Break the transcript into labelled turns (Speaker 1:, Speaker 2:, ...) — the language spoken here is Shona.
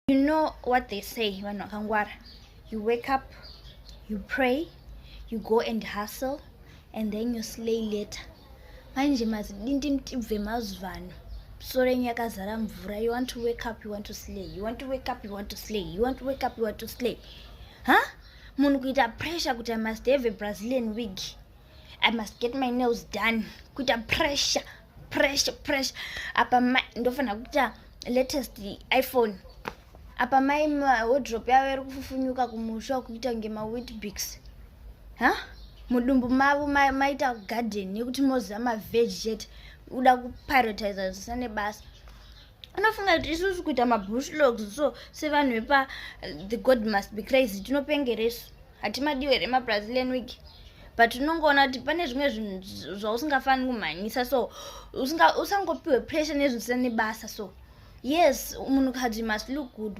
Speaker 1: You know what they say, vanhu vakangwara: you wake up, you pray, you go and hustle, and then you slay later. Manje mazidindimtibve mazuvano, soro renyu yakazara mvura. You want to wake up, you want to slay. You want to wake up, you want to slay. You want to wake up, you want to slay. Huh? Munhu kuita pressure kuti I must have a Brazilian wig, I must get my nails done, kuita pressure, pressure, pressure. Apa ndofanira kuita latest iPhone. Apa mai wardrobe yavo iri kufufunyuka kumusha, kuita kunge maWeet-Bix. Ha, mudumbu mavo maita garden yekuti moziva maveg chete. Uda kuprioritiza zvisina nebasa. Unofunga kuti isusu kuita mabushlogs so sevanhu vepa the God Must Be Crazy tinopengeresu? Hatimadiwo here maBrazilian wig? But unongoona kuti pane zvimwe zvinhu zvausingafaniri kumhanyisa, so usangopiwe pressure nezvisina nebasa. So yes, munhukadzi must look good.